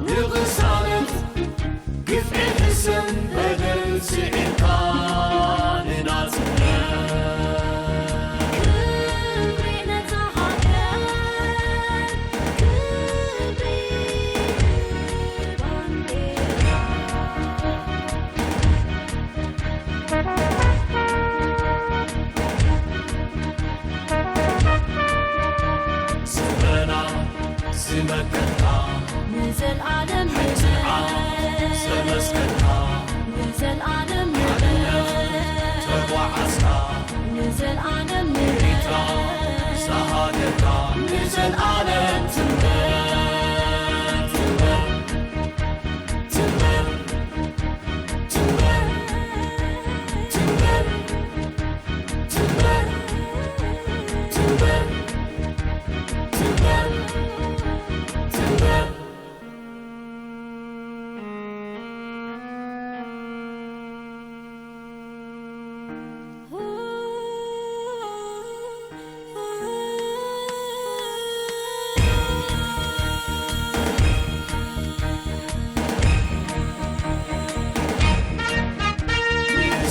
ንቕሳነት ግፍዒ ሕሰም በደል ስዒርካ ንናጽነት። ክብሪ ነታ ሃገር፣ ክብሪ ባንዴራ። ስምረና ዝመከርካ ንዘልኣለም ሕትኣ ንበር። ዘመስከርካ ንዘልኣለም ንበር። ሓርነት ተጓዓዝካ ንዘልኣለም ንበር። ኤርትራ ዝሃገርካ ንዘልኣለም ትንበር፣ ትንበር፣ ትንበር።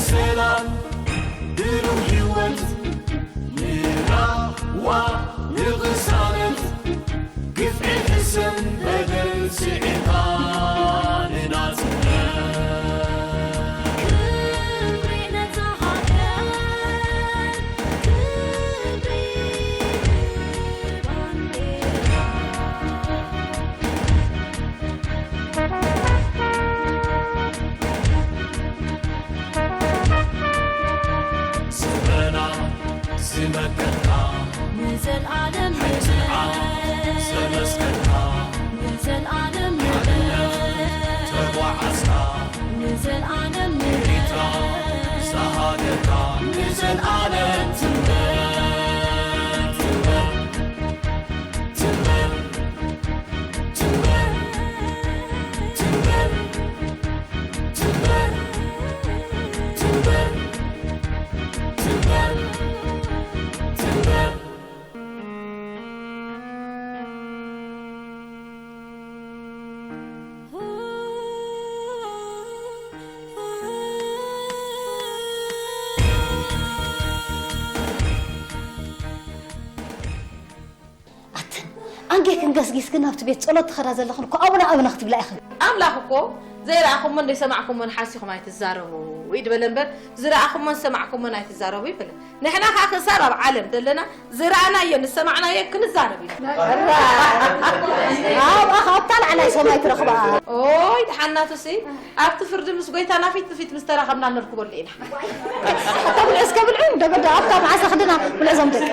ሰላም ብሩህ ህይወት ንራህዋ ንቕሳነት ግፍዒ ሕሰም በደል ስዒርካ ንናጽነት። ክብሪ ነታ ሃገር፣ ክብሪ ባንዴራ። ስምረና ዝመከርካ ንዘልኣለም ሕትኣ ዘመስከርካ ንዘልኣለም ተጓዓዝካ ንዘልኣለም ኤርትራ ዝሃገርካ ንዘልኣለም ትንበር፣ ትንበር፣ ትንበር፣ ትንበር፣ ትንበር። ኣትን፣ ኣንጌ ክንገስጊስ ግን ኣብቲ ቤት ጸሎት ትኸዳ ዘለኽን እኮ ኣቡነ ኣቡነ ክትብላ ኢኽን። ኣምላኽ እኮ ዘይረኣኹሞን ዘይሰማዕኩሞን ሓሲኹም ኣይትዛረቡ እዩ ዝበለ እምበር፣ ዝረኣኹሞን ዝሰማዕኩሞን ኣይትዛረቡ ይበለ። ንሕና ከኣ ክሳብ ኣብ ዓለም ዘለና ዝረኣናዮን ዝሰማዕናዮን ክንዛረብ ኢና። ኣብኣ ካብታ ላዕላይ ሰማይ ትረኽባ። ኦይ፣ ደሓናቱሲ ኣብቲ ፍርዲ ምስ ጎይታና ፊት ንፊት ምስ ተራኸብና ነርክበሉ ኢና። እቶም እስከ ብልዑ፣ ደገ ኣብታ መዓሳ ክድና ብልዕዞም ደቂ።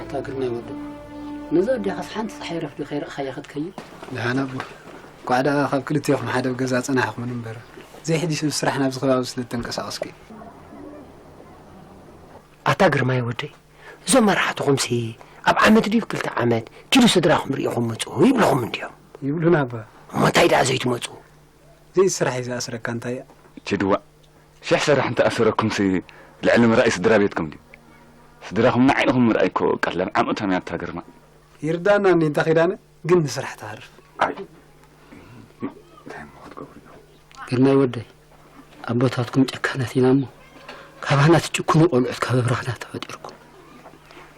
ኣታ ግርማይ ወዱ፣ ነዛ ኣዴኻስ ሓንቲ ጸሓይ ረፍዲ ከይረኣኻያ ክትከይድ? ደሓን ኣቦ፣ እንኳዕ ደኣ ካብ ክልቴኹም ሓደ ኣብ ገዛ ጸናሕኹምን እምበር፣ ዘይሕጂ ሰብ ስራሕ ናብዚ ከባቢ ስለ እተንቀሳቐስኩ እዩ። ኣታ ግርማይ ወደይ፣ እዞም መራሕትኹምሲ ኣብ ዓመት ድዩ ክልተ ዓመት ኪዱ ስድራኹም ርኢኹም ምጽኡ ይብልኹም እንድዮም። ይብሉና ኣባ። እሞ እንታይ ደኣ ዘይትመጹ? ዘይስራሕ እዩ ዝኣስረካ እንታይ እያ? ኪድዋ፣ ሽሕ ሰራሕ እንተኣሰረኩምሲ ልዕሊ ምርኣይ ስድራ ቤትኩም ድዩ? ስድራኹም ንዓይንኹም ምርኣይ እኮ ቀላል ዓመቶም እያ ኣታ ግርማ። ይርዳእና እንዴ እንታ ኪዳነ፣ ግን ንስራሕ ትሃርፍ። ኣይ፣ እንታይ እሞ ክትገብሩ ኢኹም? ግርማይ ወደይ፣ ኣቦታትኩም ጨካናት ኢና እሞ፣ ካባና ትጭክኑ ቆልዑት ካብ ኣብራኽና ተፈጢርኩም።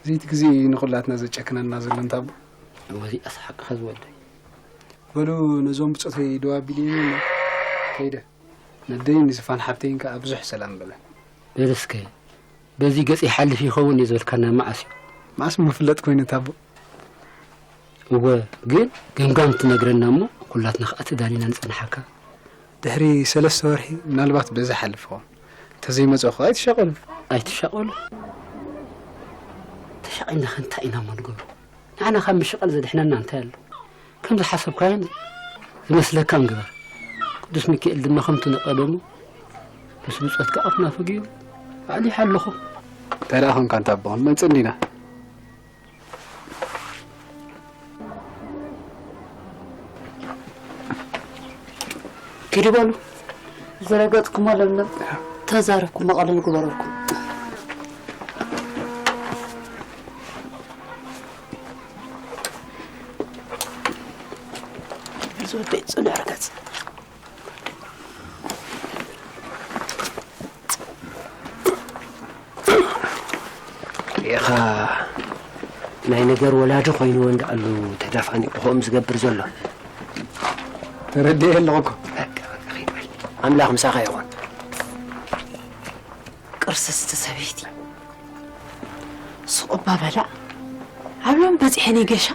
እዚ እቲ ግዜ እዩ ንኹላትና ዘጨክነና ዘሎ እንታ ኣቦ። እወ፣ እዚኣስ ሓቅኻ ዝወደይ። በሉ፣ ነዞም ብጾተይ ደው ኣቢለዮም እሞ ከይደ። ነደይን ንዝፋን ሓብተይን ከኣ ብዙሕ ሰላም በለን። በል እስከ፣ በዚ ገጽ ይሓልፍ ይኸውን እዩ ዝበልካና መዓስ እዩ? መዓስ ምፍለጥ ኮይኑ ታቦ? እወ፣ ግን ገምጋም ትነግረና እሞ ኩላትና ከኣ ተዳሊና ንጸንሓካ። ድሕሪ ሰለስተ ወርሒ ምናልባት በዚ ሓልፍ ይኸውን። እንተዘይመጸ ከኣ ኣይትሻቐሉ። ኣይትሻቐሉ። ተሻቒልና ከ እንታይ ኢና እሞ ንገብሮ? ንዓና ካብ ምሽቓል ዘድሕነና እንታይ ኣሎ? ከም ዝሓሰብካዮን ዝመስለካን ግበር። ቅዱስ ሚካኤል ድማ ከምቲ ንቐደሙ ምስ ብጾትካ ኣፍ ናፈግዮ ባዕሉ ይሓልኹ። እንታይ ደኣ ኾንካ እንታ ኣቦ፣ ክንመጽእ እንዲና። ግዲ በሉ። ዝረገጽኩሞ ለምለም ተዛረብኩሞ ቀለል ግበረልኩም። ዝወደይ ጽኑዕ ርገጽ። ኢኻ ናይ ነገር ወላዲ ኮይንዎ እንዳኣሉ ተዳፋኒቑ ከምኡ ዝገብር ዘሎ። ተረዲኤ ኣለኹ እኮ። በቃ፣ በቃ፣ ኺድ በል። ኣምላኽ ምሳኻ ይኹን። ቅርስስቲ ሰበይቲ። ስቕ እባ በላ። ኣብ ሎም በጺሐን ይገሻ።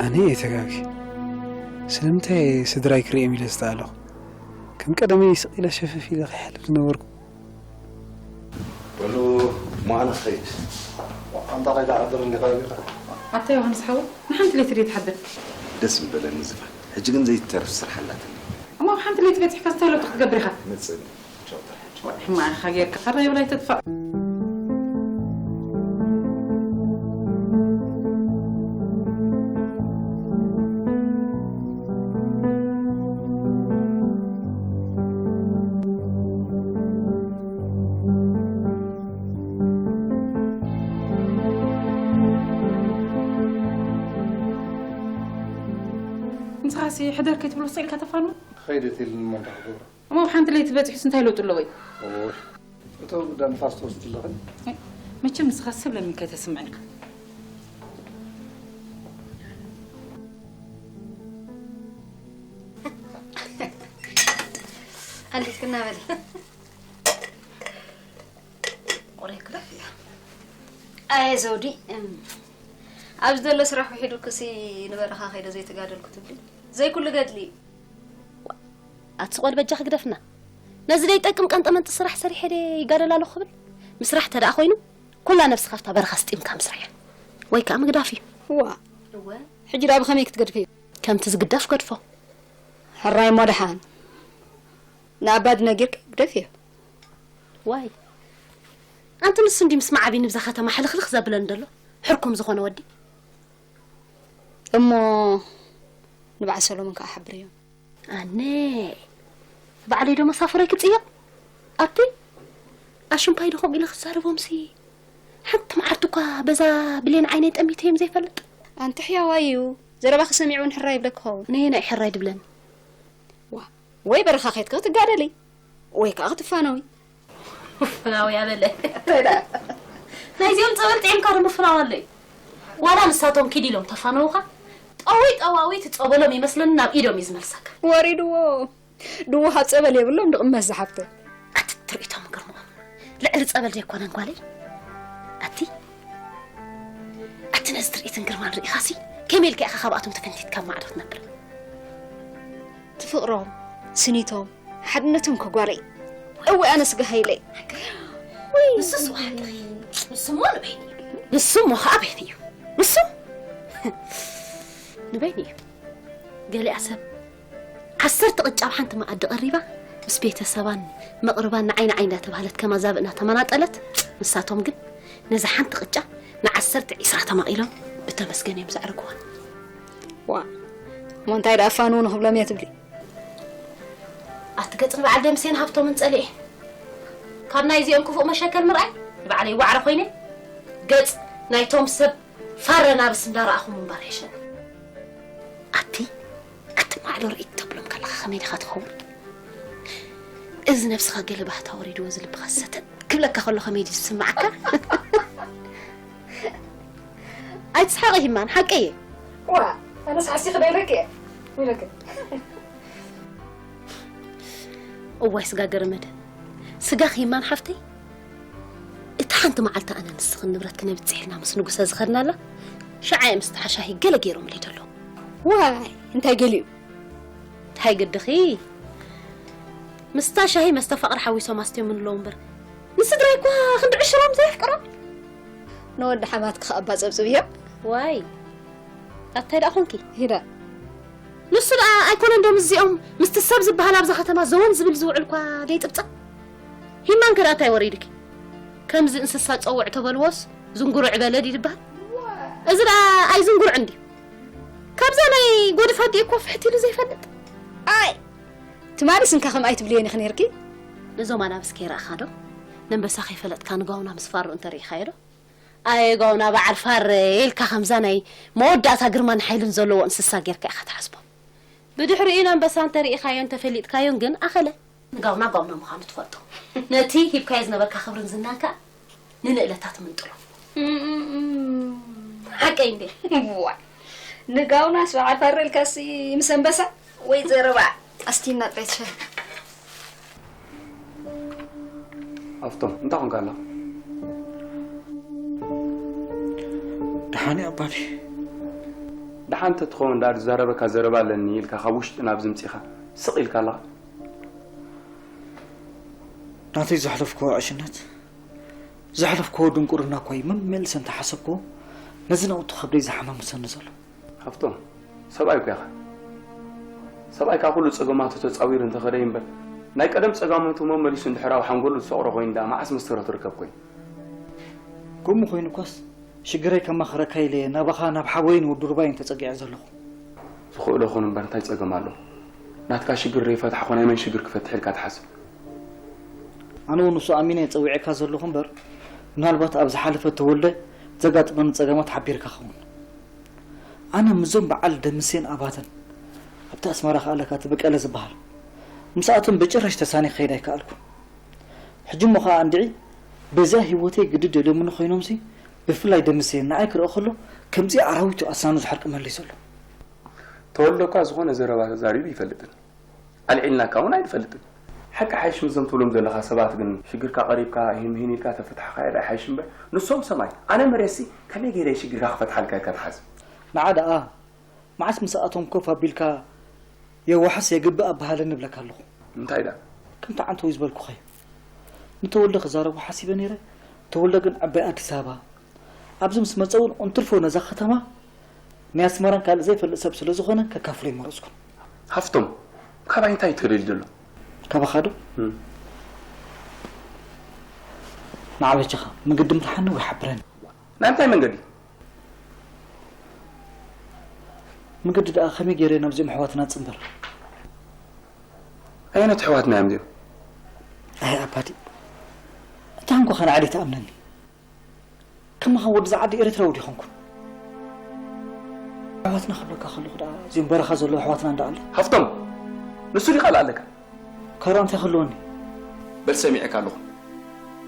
ኣነ እየ ተጋጊ። ስለምንታይ ስድራይ ክርእዮም ኢለ ዝተኣለኹ? ከም ቀደመይ ስቕ ኢለ ሸፈፍ ኢለ ከይሓልፍ ዝነበርኩ። በሉ፣ እሞ ኣነ ክኸይድ። ኣንታ ከይዳ ሓድር እንዲኻ ቢኻ? ኣታ ዮሃንስ ሓወይ፣ ንሓንቲ ለይቲ ድየ ትሓድር? ደስ ምበለኒ ዝፋን። ሕጂ ግን ዘይተርፍ ስራሕ ኣላትኒ። እሞ ኣብ ሓንቲ ለይቲ በጺሕካ እንታይ ለውጢ ክትገብር ኢኻ? መጽእኒ። ቻው፣ ጥራሕ ሕጂ። ሕማቕ ኢኻ ጌርካ። ሕራይ ብላይ ተጥፋእ። ንስኻሲ ሕደር ከይትብሎ ስቕ ኢልካ ተፋንዎ? ከይደት ኢልኒ እሞ እንታይ ክገብሮ? እሞ ኣብ ሓንቲ ለይቲ በጺሑስ እንታይ ለውጢ ኣለዎ እዩ? ኦይ፣ እቶም ደም ፋስ ትወስድ ኣለኽን? መቸም ንስኻ ሰብ ለሚንካ ኣይተስምዕን ኢኻ። ኣንዲት ክና በሊ። ቁሬ ክለፍ እያ። ኣየ ዘውዲ፣ እም፣ ኣብዚ ዘሎ ስራሕ ውሒዱክሲ ንበረኻ ከይደ ዘይተጋደልኩ ትብሊ? ዘይኩሉ ገድሊ እዩ። ኣቲ ስቕ በል በጃኺ ግደፍና። ነዚ ዘይጠቅም ቀንጠመንጢ ስራሕ ሰሪሐ ድየ ይጋደል ኣለኹ ክብል? ምስራሕ ተደኣ ኮይኑ፣ ኩላ ነብስኻ ኣብታ በረኻ ስጢምካ ምስራሕ እያ። ወይ ከኣ ምግዳፍ እዩ። እዋ። እወ። ሕጂ ደኣ ብኸመይ ክትገድፍዮ? ከምቲ ዝግደፍ ገድፎ። ሕራይ እሞ ደሓን። ንኣባዲ ነጊርካ ግደፍዮ። ዋይ። ኣንቲ ንሱ እንዲ ምስ ማዕቢን ብዛ ከተማ ሕልኽልኽ ዘብለን ዘሎ? ሕርኩም ዝኾነ ወዲ። እሞ ንበዓል ሰሎሞን ከኣ ሓብርዮ። ኣነ ባዕለይ ዶ መሳፍሮይ ክጽየቕ? ኣቲ ኣሽምፓይ ዶ ከምኡ ኢለ ክዛረቦምሲ? ሓንቲ መዓልቲ እኳ በዛ ብሌን ዓይነይ ጠሚተዮም ዘይፈልጥ። ኣንቲ ሕያዋይ እዩ። ዘረባኺ ሰሚዑ እውን ሕራይ ይብለኪ ይኸውን። ነየናይ ሕራይ ድብለኒ? ዋ፣ ወይ በረኻ ከይድኪ ክትጋደሊ፣ ወይ ከኣ ክትፋነዊ። ፍናዊ ኣበለ። እንታይ ደኣ? ናይዚኦም ጸበል ጥዒምካ ደሞ ፍናው ኣሎ እዩ። ዋላ ንሳቶም ኪድ ኢሎም ተፋነውኻ፣ ጠውይ ጠዋዊ እቲ ጸበሎም ይመስለኒ ናብ ኢዶም እዩ ዝመልሰካ። ወሪድዎ። ድውሃ ጸበል የብሎም ድቕመ ዝሓፍተ። ኣቲ ትርኢቶም ግርምኦም ልዕሊ ጸበል ዘይኮነን ጓለይ። ኣቲ፣ ኣቲ ነዚ ትርኢትን ግርማን ርኢኻሲ፣ ከመይ ኢልካ ኢኻ ካብኣቶም ተፈንቲትካ ኣብ ማዕዶ ትነብር? ትፍቕሮም፣ ስኒቶም፣ ሓድነቶም ከጓለይ። እወ ኣነ ስጋ ሃይለይ። ወይ ንሱስ ዋሕዲ። ንሱ እሞ ንበይኑ እዩ። ንሱ እሞ ኸዓ በይኑ እዩ። ንሱ ንበይኑ እዩ። ገሊኣ ሰብ ዓሰርተ ቅጫ ኣብ ሓንቲ መኣዲ ቀሪባ ምስ ቤተሰባን መቕርባን ንዓይ ንዓይ እንዳተባህለት ከም ኣዛብእ እናተመናጠለት፣ ንሳቶም ግን ነዛ ሓንቲ ቅጫ ንዓሰርተ ዒስራ ተማቒሎም ብተመስገን እዮም ዘዕርግዋ። ዋ፣ እሞ እንታይ ደኣ ፋኑ ንኽብሎም እየ ትብሊ? ኣቲ ገጽ ንበዓል ደምሴን ሃብቶምን ጸሊኤ። ካብ ናይ እዚኦም ክፉእ መሸከል ምርኣይ ንባዕለይ ዋዕሮ ኮይነ። ገጽ ናይቶም ሰብ ፋረ ናብስ እንዳረኣኹ ምንባር ይሕሸኒ። ኣቲ፣ ኣቲ ማዕዶ ርእይት ተብሎም ከለኻ ከመይ ዲኻ ትኸውን? እዚ ነብስኻ ገለ ባህታ ወሪድዎ ዝልብኻ ሰተት ክብለካ ከሎ ከመይ ድዩ ዝስምዓካ? ኣይትስሓቂ ሂማን፣ ሓቂ እየ። ዋ፣ ኣነስ ሓሲኺ ዶ ኢለኪ እየ? ኢለኪ። እዋይ ስጋ ገረመደ። ስጋ ሂማን ሓፍተይ፣ እታ ሓንቲ መዓልቲ ኣነ ንስኽን ንብረት ክነብጽሕ ኢልና ምስ ንጉሰ ዝኸድናላ፣ ሸዓ እየ ምስቲ ሓሻሂ ገለ ገይሮምለይ ደለዉ። ዋይ፣ እንታይ ገሊኡ? እንታይ ግድኺ? ምስታ ሻሂ መስተ ፍቕሪ ሓዊሶም ኣስትዮም ኣለዉ እምበር፣ ንስድራይ እኳ ክንዲ ዕሽሮም ዘየፍቅሮም። ንወዲ ሓማትኪ ከኣ እባ ጸብጽብዮ። ዋይ፣ ኣታይ ደኣ ኾንኪ? ሂዳ። ንሱ ደኣ ኣይኮነን ዶ ምስዚኦም፣ ምስቲ ሰብ ዝበሃል ኣብዛ ከተማ ዘወን ዝብል ዝውዕል እኳ ደይጽብጸብ? ሂማን ከ ደኣ እንታይ ወሪድኪ? ከምዚ እንስሳ ጸውዕ ተበልዎስ ዝንጉርዕ በለ ድዩ ዝበሃል? እዚ ደኣ ኣይዝንጉርዕን ድዩ? ካብዛ ናይ ጎድፍ ኣዲኡ እኮ ፍሕት ኢሉ ዘይፈልጥ። ኣይ፣ ትማሊ ስንካ ከም ኣይትብልየን ኢኺ ነይርኪ። ነዞም ኣናብስ ከይረኣኻ ዶ? ነንበሳ ከይፈለጥካ ንጋውና ምስ ፋሮ እንተርኢኻዮ ዶ? ኣየ ጋውና በዓል ፋረ ኢልካ ከምዛ ናይ መወዳእታ ግርማን ሓይልን ዘለዎ እንስሳ ጌርካ ኢኻ ትሓስቦ። ብድሕሪኡ ነንበሳ እንተርኢኻዮን ተፈሊጥካዮን ግን ኣኸለ። ንጋውና ጋውና ምዃኑ ትፈልጦ። ነቲ ሂብካዮ ዝነበርካ ክብርን ዝናን ከኣ ንንእለታ ትምንጥሎ። ሓቀይ እንዴ? ዋይ፣ ንጋውናስ በዓል ፋረ ኢልካሲ ምስ ኣንበሳ ወይ ዘረባ። ኣስቲና ጥራይ ትሸ። ኣፍቶም እንታይ ኮንካ ኣለኻ? ደሓን እየ ኣባዲ። ደሓን እንተትኸውን ደኣ ዝዛረበካ ዘረባ ኣለኒ ኢልካ ካብ ውሽጢ ናብዚ ምጺኻ ስቕ ኢልካ ኣለኻ። ናተይ ዘሕለፍክዎ ዕሽነት፣ ዘሕለፍክዎ ድንቁርና እኳ እዩ መመልሰ እንተሓሰብክዎ ነዚ ናውቲ ከብደይ ዝሓማምሰኒ ዘሎ። ሃፍቶም፣ ሰብኣይ እኮ ኢኻ። ሰብኣይ ካብ ኩሉ ጸገማቱ ተጻዊሩ እንተኸደ እዩ እምበር፣ ናይ ቀደም ጸጋማቱ መመሊሱ እንድሕር ኣብ ሓንጎሉ ዝሰቑሮ ኮይኑ ደኣ መዓስ መስተርሆ ትርከብ ኮይኑ? ከምኡ ኮይኑ እኳስ ሽግረይ ከማኽረካ ኢለ ናባኻ ናብ ሓወይን ወዲ ሩባይን ተጸጊዐ ዘለኹ። ዝኽእሎ ኹን እምበር እንታይ ጸገም ኣለዎ? ናትካ ሽግር ዘይፈታሕኹ ናይ መን ሽግር ክፈትሕ ኢልካ ትሓስብ? ኣነ እውን ንሱ ኣሚነ እየ ጸዊዐካ ዘለኹ እምበር፣ ምናልባት ኣብ ዝሓለፈ ተወልደ ዘጋጥመኒ ጸገማት ሓቢርካ ኸውን። ኣነ ምስዞም በዓል ደምሴን ኣባተን ኣብቲ ኣስመራ ክኣለካ እቲ በቀለ ዝበሃል ምስኣቶም ብጭራሽ ተሳኒ ክኸይድ ኣይከኣልኩን። ሕጂ እሞ ኸኣ እንድዒ በዚኣ ህይወተይ ግዲ ደልዮምኒ ኮይኖምሲ ብፍላይ ደምሴ ንዓይ ክርኢ ከሎ ከምዚ ኣራዊት እዩ ኣሳኑ ዝሕርቅመለይ ዘሎ። ተወልደ እኳ ዝኾነ ዘረባ ተዛሪቡ ኣይፈልጥን። ኣልዒልናካ እውን ኣይንፈልጥን። ሓቂ ሓይሽ ምስዞም ትብሎም ዘለኻ ሰባት ግን ሽግርካ ቀሪብካ ሂንሂን ኢልካ ተፈታሕካዮ ዶ ኣይሓይሽ እምበር ንሶም ሰማይ ኣነ መሬትሲ ከመይ ገይረ እየ ሽግርካ ክፈትሓልካ ኢልካ ትሓስብ? ንዓ ደኣ መዓስ ምስኣቶም ኮፍ ኣቢልካ የዋሕስ የግብእ ኣበሃለኒ እብለካ ኣለኹ። እንታይ ደኣ? ከምቲ ዓንተወይ ዝበልኩኻ'ዩ። ንተወልደ ክዛረቦ ሓሲበ ነይረ፣ ተወልደ ግን ዕባይ ኣዲስ ኣበባ ኣብዚ ምስ መጸ እውን እንትርፎ ነዛ ከተማ ናይ ኣስመራን ካልእ ዘይፈልጥ ሰብ ስለ ዝኾነ ከካፍሎ ኣይመረጽኩን። ሃፍቶም፣ ካባይ እንታይ እዩ ተደልዩ ዘሎ? ካባኻ ዶ? ንዓ በጃኻ መገዲ ምርሓኒ ወይ ሓብረኒ። ናይ ምንታይ መንገዲ? መገዲ ደኣ ከመይ ገይረ ናብዚኦም ኣሕዋትና እጽንበር? ኣየኖት ኣሕዋትና እዮም እዚኦም? ኣይ ኣባዲ፣ እታ እንኳ ኸነዓሊ ትኣምነኒ። ከማኻ ወዲ ዝዓዲ ኤርትራዊ ዲኾንኩን? ኣሕዋትና ክብለካ ከለኹ ደኣ እዚኦም በረኻ ዘለዉ ኣሕዋትና እንዳ ኣለ። ሃፍቶም፣ ንሱ ዲኻ ኣለካ? ካራ እንታይ ክህልወኒ? በል ሰሚዐካ ኣለኹ።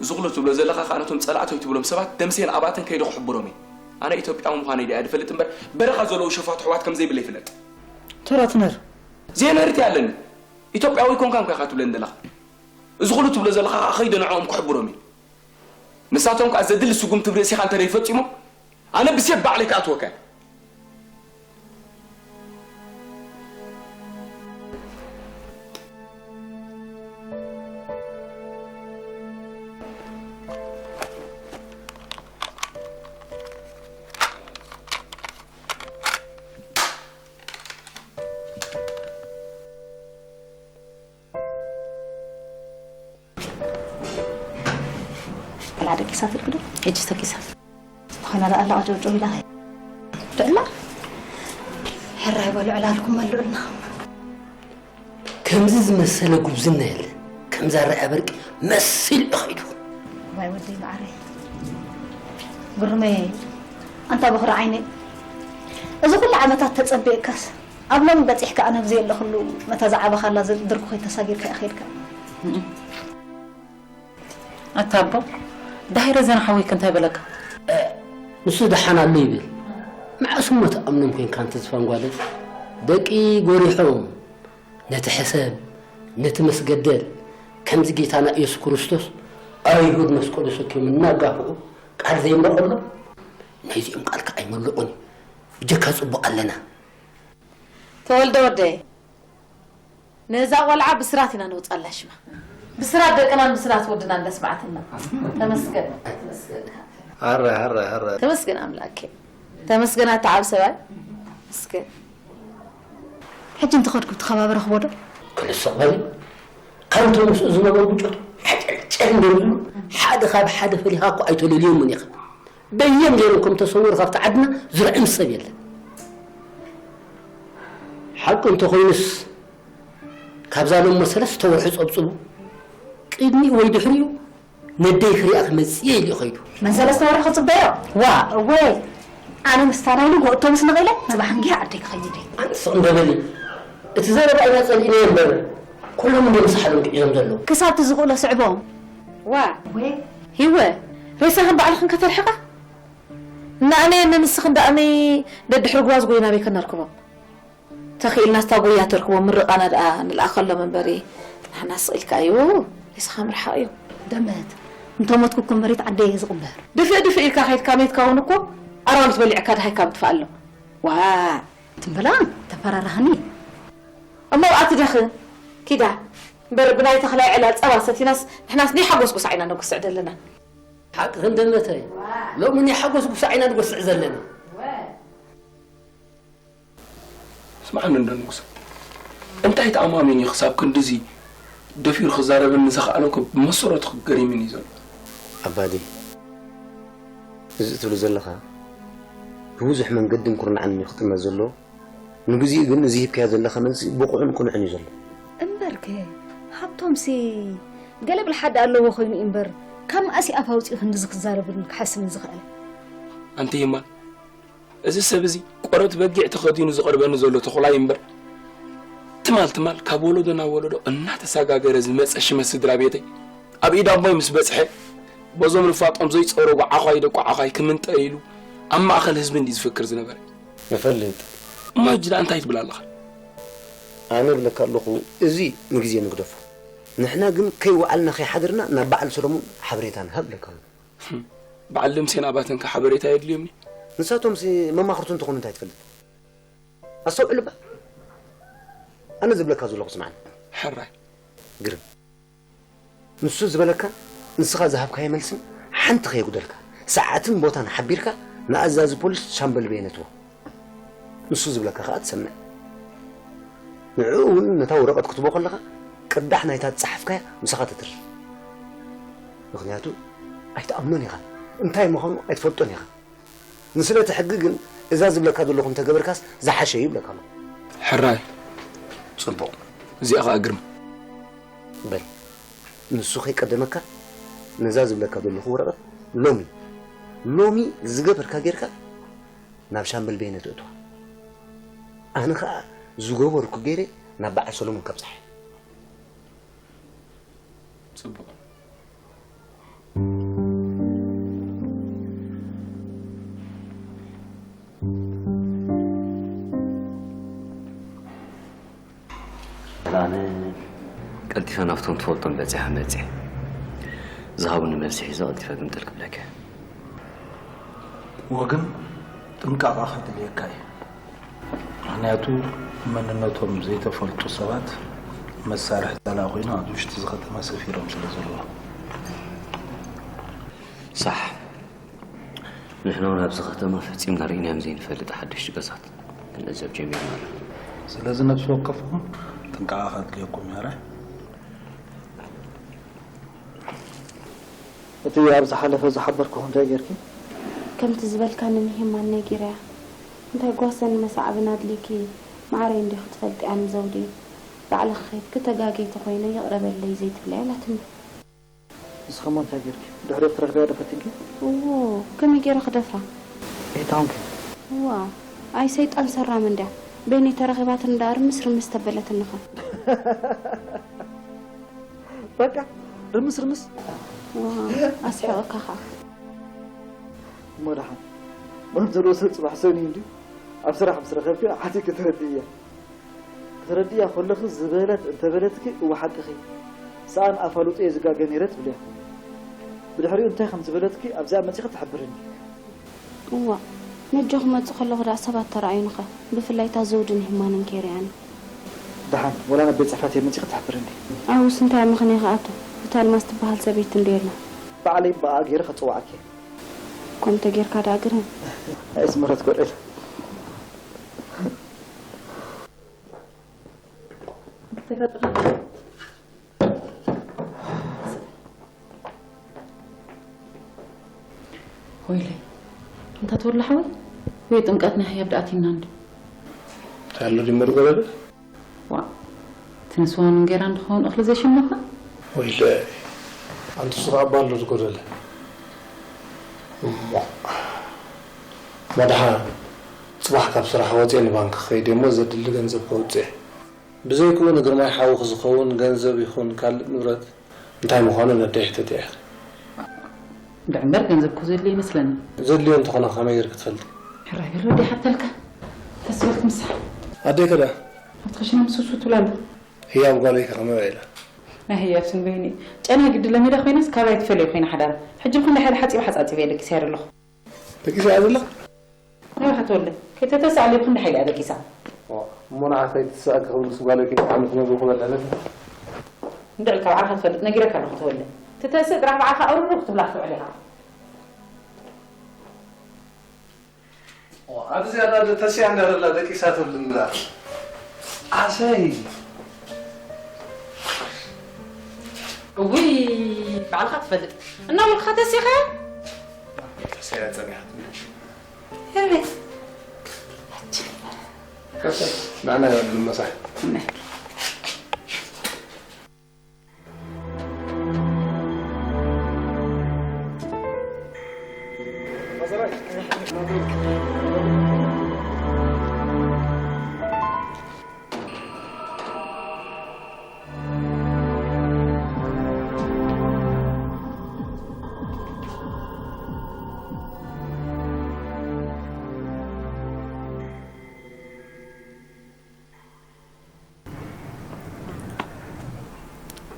እዚ ኩሉ ትብሎ ዘለኻ ከኣ ነቶም ጸላእተይ ትብሎም ሰባት ደምሴን ኣባተን ከይደ ክሕብሮም እየ። ኣነ ኢትዮጵያዊ ምዃነይ ደኣ ድፈልጥ እምበር በረኻ ዘለዉ ሸፋቱ ኣሕዋት ከም ዘይብለይ ፍለጥ። ተራትነር። ዜነርቲ ኣለኒ። ኢትዮጵያዊ ኣይኮንካን እኮ ኢኻ ትብለኒ ዘለኻ። እዚ ኩሉ ትብሎ ዘለኻ ከኣ ከይደ ንዕኦም ክሕብሮም እየ። ንሳቶም ከኣ ዘድሊ ስጉምቲ ብርእሲኻ እንተ ዘይፈጺሞም ኣነ ብሴፍ ባዕለይ ክኣትወካ እየ። ኣላ ደቂሳትልኪ ዶ? ሕጂ ተኪሳ። ዝኾነ ደኣ ኣላ ጨውጨው ኢላ። ደላ ሕራይ በሉ ዕላልኩም መሉእልና። ከምዚ ዝመሰለ ጉብዝና የለ። ከምዛ ርኣያ በርቂ መሲሉ ኸይዱ። ዋይ ወደይ መዓረይ። ግርመይ፣ ኣንታ በኹሪ ዓይነይ። እዚ ኩሉ ዓመታት ተጸቢእካስ ኣብ ሎሚ በጺሕካ ኣነ ኣብ ዘየለኹሉ ነታ ዝዓበኻላ ድርኩኺ ተሳጊርካ ኢኻ ኸይድካ። ኣታ ኣቦ፣ ዳሂረ ዘና ሓወይክ እንታይ በለካ? ንሱ ደሓን ኣሎ ይብል። መዓስ እሞ ትኣምኖም ኮንካ ኣንቲ ዝፋን ጓለይ? ደቂ ጎሪሖም ነቲ ሕሰም ነቲ መስገደል ከምዚ ጌታና ኢየሱስ ክርስቶስ ኣይሁድ መስቀሉ ሰኪሙ እናጋፍዑ ቃል ዘይምለቐሎም ናይዚኦም ቃልካ ኣይመልቑን እዩ። ብጀካ ጽቡቕ ኣለና። ተወልደ ወደይ፣ ነዛ ቆልዓ ብስራት ኢና ነውጻላ ሽማ። ብስራት ደቅናን ብስራት ወድናን ደስማዕትና። ተመስገን። ተመስገን። ኣረ ኣረ ኣረ። ተመስገን ኣምላኬ። ተመስገን ኣታ ዓብ ሰብኣይ። መስገን። ሕጂ እንተኸድኩ ተኸባቢ ረኽቦ ዶ? ክልስቕ በሊ። ከምቶም ምስኡ ዝነበሩ ብጮት ሓጨልጨ እንዶ ዝብሉ ሓደ ካብ ሓደ ፈሊኻ እኮ ኣይተለልዮምን ኢኻ። በየን ገይሮም ከም ተሰወሩ ካብቲ ዓድና ዝርዕም ሰብ የለን። ሓቂ እንተኾይኑስ ካብዛ ሎሞ ሰለስተ ወርሒ ጸብጽቡ ቅድሚኡ ወይ ድሕሪኡ ነደይ ክሪኣ ክመጽእ እየ ኢሉ እዩ ከይዱ። መን ሰለስተ ወርሒ ክጽበዮ? ዋ! እወ፣ ኣነ ምስታ ናይ ንግሆ እቶ ምስ ነቒለ፣ ጽባሕ እንጊ ዓደይ ክኸይድ እየ። ኣንቲ ስቕ እንዶ በሊ። እቲ ዘረባ ኢና ጸሊእናዮ እምበር፣ ኩሎም እንድዮም ሳሕሎም ግዒዞም ዘለዉ። ክሳብ እቲ ዝኽእሎ ስዕቦም። ዋ! እወ። ሂወ፣ ሬሳኽን ባዕልኽን ከተርሕቓ? እና ኣነ ንንስኽን ደኣ ኣመይ ደድሕሪ ጉባዝ ጎይና ኣበይ ከነርክቦም? ተኽኢልናስ እታ ጎያ ተርክቦም ምርቓና ደኣ ንልኣኸሎም እምበሪ፣ ንሕና ስቕ ኢልካ እዩ፣ ሬሳኻ ምርሓቕ እዩ። ደመት፣ እንተሞትኩ እኮ መሬት ዓደይ እየ ዝቕበር። ድፍእ ድፍእ ኢልካ ከይድካ ሜትካ እውን እኮ ኣራዊት በሊዕካ ድሃይካ ምጥፋእ ኣሎ። ዋ! ትም በላ፣ ተፈራርሃኒ። እሞ ኣብኣ ትደኽን፣ ኪዳ። እምበር ብናይ ተኽላይ ዕላል ጸባ ሰቲናስ ንሕናስ ናይ ሓጎስ ጉሳዕ ኢና ነጉስዕ ዘለና። ሓቅኽን ደመተይ። ሎሚ ናይ ሓጎስ ጉሳዕ ኢና ንጎስዕ ዘለና። ስምዓኒ እንዶ ንጉሰ፣ እንታይ ተኣማሚኑ እዩ ክሳብ ክንድዚ ደፊሩ ክዛረበኒ ዝኸኣለ እኮ ብመሰረቱ ገሪሙኒ እዩ ዘሎ። ኣባዲ፣ እዚ እትብሎ ዘለኻ ብብዙሕ መንገድን ኩርናዕን እዩ ክጥመት ዘለዎ። ንግዚኡ ግን እዚ ሂብካዮ ዘለኻ መልሲ ብቑዕን ቅኑዕን እዩ ዘሎ። እምበርከ ሃብቶምሲ ገለ ብልሓደ ኣለዎ ኮይኑ እዩ እምበር፣ ካብ መኣስ እዩ ኣፍ ኣውፂኡ ክንድዚ ክዛረብን ክሓስብን ዝኽእል? ኣንቲ ሂማን፣ እዚ ሰብ እዚ ቆርበት በጊዕ ተኸዲኑ ዝቐርበኒ ዘሎ ተኹላይ እምበር፣ ትማል ትማል ካብ ወለዶ ናብ ወለዶ እናተሰጋገረ ዝመጸ ሽመት ስድራ ቤተይ ኣብ ኢድ ኣቦይ ምስ በጽሐ፣ በዞም ንፋጦም ዘይጸረጉ ዓዃይ ደቁ ዓዃይ ክምንጠ ኢሉ ኣብ ማእከል ህዝቢ እንዲ ዝፍክር ዝነበረ። ንፈልጥ። እሞ ሕጂ ደኣ እንታይ ትብል ኣለኻ? ኣነ እብለካ ኣለኹ፣ እዚ ንግዜ ንግደፎ። ንሕና ግን ከይወዓልና ከይሓደርና ናብ በዓል ሰሎሞን ሓበሬታ ንሃብ እብለካ ኣለኹ። በዓል ልምሴን ኣባተንከ ሓበሬታ የድልዮም እዩ? ንሳቶምሲ መማኽርቱ እንተኾኑ እንታይ ትፈልጥ? ኣስተውዕል እባ። ኣነ ዝብለካ ዘለኹ ስምዓኒ። ሕራይ። ግርም። ንሱ ዝበለካ፣ ንስኻ ዝሃብካዮ መልስን ሓንቲ ከየጉደልካ፣ ሰዓትን ቦታን ሓቢርካ ንኣዛዚ ፖሊስ ሻምበል በየነ ትቦ። ንሱ ዝብለካ ከኣ ትሰምዕ። ንዕኡ እውን ነታ ወረቐት ክትቦ ከለኻ፣ ቅዳሕ ናይታ ዝጸሓፍካያ ምሳኻ ተትርፍ። ምኽንያቱ ኣይትኣምኖን ኢኻ። እንታይ ምዃኑ ኣይትፈልጦን ኢኻ። ንስለ እቲ ሕጊ ግን እዛ ዝብለካ ዘለኹ እንተገበርካስ ዝሓሸ እዩ ይብለካ ኣለኹ። ሕራይ። ጽቡቕ። እዚኣ ኸኣ ግርም። በል፣ ንሱ ከይቀደመካ ነዛ ዝብለካ ዘለኹ ወረቐት ሎሚ፣ ሎሚ ዝገበርካ ጌርካ ናብ ሻምበል በየነ ተእትዋ። ኣነ ኸኣ ዝገበርኩ ገይረ ናብ በዓል ሰሎሞን ከብጽሓ። ጽቡቕ። ኣነ ቀልጢፈ ናብቶም ትፈልጦም በጺሐ መጺአ። ዝሃቡኒ መልሲ ሒዘ ቀልጢፈ ግምጥል ክብለካ። ወግን ጥንቃቐ ከድልየካ እዩ። ምኽንያቱ መንነቶም ዘይተፈልጡ ሰባት መሳርሒ ጸላኢ ኮይኖም ኣብዚ ውሽጢ እዚ ከተማ ሰፊሮም ስለ ዘለዉ። ሳሕ። ንሕና እውን ኣብዚ ከተማ ፈጺምና ርኢናዮም ዘይንፈልጥ ሓደሽቲ ገዛት ክንዕዘብ ጀሚርና ኣለና። ስለዚ ነፍሲ ወከፍኩም ጥንቃቐ ከድልየኩም እዩ። ኣረ እቲ ኣብ ዝሓለፈ ዝሓበርኩኹ እንታይ ጌርኪ? ከምቲ ዝበልካኒ ንሂማን ነጊረያ። እንታይ ጓሰን መሳዕብን ኣድልይኪ መዓረይ እንዲኺ ትፈልጥያ ንዘውዲ። ባዕልኺ ኬድኪ ተጋግየ ተኾይነ ይቕረ በለይ ዘይትብለያ ኣላትኒ። ንስኺ እሞ እንታይ ጌርኪ? ድሕሪኡ ክትረኽብያ ዶ ፈቲንኪ? እዎ፣ ከመይ ገይረ ክደፍራ? ኣይታወንኪ። እዋ፣ ኣይ ሰይጣን ሰራም እንድያ። በይነይ ተረኺባትኒ ደኣ ርምስ ርምስ ተበለትኒ ኸ። በቃ፣ ርምስ ርምስ። ዋ፣ ኣስሕቐካ ኸኣ። እሞ ደሓን፣ መን ዘለዎ ሰብ ጽባሕ ሰኒ እንድዩ ኣብ ስራሕ ምስ ረኸብኪ ሓቲትኪ ተረድእያ። ከተረድእያ ከለኺ ዝበለት እንተበለትኪ፣ እወ ሓቅኺ፣ ሰኣን ኣፋልጦ እየ ዝጋገ ነይረ ትብልያ። ብድሕሪኡ እንታይ ከም ዝበለትኪ ኣብዚኣ መጺኺ ትሕብርኒ። እዋእ፣ ነጆ ክመጽእ ከለኹ ደኣ ሰባት ተራእዩኒኸ፣ ብፍላይ እታ ዘውድን ሂማንን ከይረኣያኒ። ደሓን፣ ወላ ናብ ቤት ጽሕፈት እየ መጺኺ ትሕብርኒ። ኣውስ እንታይ ምኽንያት ክኣቱ፣ እታ ኣልማዝ ትበሃል ሰበይቲ እንዶ የላ። ባዕለይ ብኣኣ ገይረ ከጽውዓኪ እየ። ከምኡ ተጌርካ ደኣ ግርም። ኣይ ስምረት ኮርኤል። ተፈጥሮ። ወይለይ፣ እንታ ተወላ ሓወይ፣ ወይ ጥምቀትና ህያብ ደኣቲና እንዲ። ኣሎ ድመር ጎረደ? ዋ፣ እቲ ንስዋን እንጌራ እንድኸውን እኽሊ ዘይሽመትና? ወይለ፣ ኣንቲ ሱቕ ኣባ ኣሎ ዝጎደለ። እሞ፣ መድሓ፣ ጽባሕ ካብ ስራሕ ወፅየ ንባንክ ክኸይድ እሞ ዘድሊ ገንዘብ ከውፅእ። ብዘይክኡ ንግርማይ ሓውኺ ዝኸውን ገንዘብ ይኹን ካልእ ንብረት እንታይ ምዃኑ ነደይ ሕተትያ ኢኺ። እንድዕምበር ገንዘብ እኮ ዘድልዮ ይመስለኒ። ዘድልዮ እንተኾነ ከመይ ጌርኪ ትፈልጢ? ሕራይ በል ወዲ ሓተልካ። ተስበልክ ምሳሕ። ኣደይ ከዳ? ኣብቲ ክሽነ ምስ ውሱ ትብላ ኣሎ። ህያብ ጓለይ ከ ከመይ ኢላ? ናይ ህያብ ስም በይኒ። ጨና ግዲ ለሚዳ ኮይናስ ካባይ ትፈልዮ ኮይና ሓዳር። ሕጂ ብክንደ ሓይሊ ሓጺብ ሓጻጺብ እየ ደቂሰ ኣለኹ። ደቂሰ እያ ዘላ? ናባኻ ተወልደ፣ ከይተተስእ ኣለብክ እንዳ ሓይሊ እያ ደቂሳ። እሞ ንዓኸይ ትስኣኪ ክብልስ ጓለይ ከይትዓሚ ክነግሩ ክበልዕ ነቲ። እንድዕል ካብ ዓርኻ ትፈልጥ ነጊረካ ኣለኹ ተወልደ። ትተስእ ጥራሕ ብዓኻ እሩሩ ክትብላ ክትውዕል ኢኻ። ኦ፣ ኣብዚ ኣላ ዶ ተስያ እንዳደላ ደቂሳ ትብል እንዳ። ኣሰይ። እውይ፣ ባዕልኻ ትፈልጥ። እናበልካ ተሲኻ? ተስያ ጸኒሓ። ህርቤት። ቀጥል፣ ንዓና ይወርድ መሳሕ።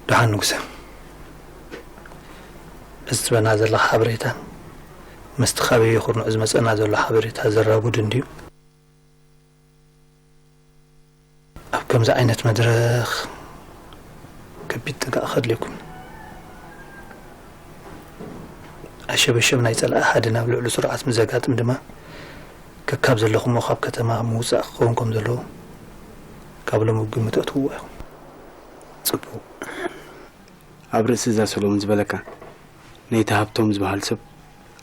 ደሓን ንጉሰ፣ እዚ ትበና ዘለኻ ሓበሬታ ምስቲ ካበይ ኩርንዑ ዝመጸና ዘሎ ሓበሬታ ዘራጉድ እንድዩ። ኣብ ከምዚ ዓይነት መድረኽ ከቢድ ጥንቃቐ ከድልየኩም። ኣሸበሸብ ናይ ጸላኢ ሓዲ ናብ ልዕሊ ስርዓት ምስ ዘጋጥም ድማ፣ ከካብ ዘለኹሞ ካብ ከተማ ምውጻእ ክኸውን ከም ዘለዎ ካብ ሎሚ ግምት ኣእትውዎ ኢኹም። ጽቡቕ። ኣብ ርእሲ እዛ ሰሎሞን ዝበለካ፣ ነይቲ ሃብቶም ዝበሃል ሰብ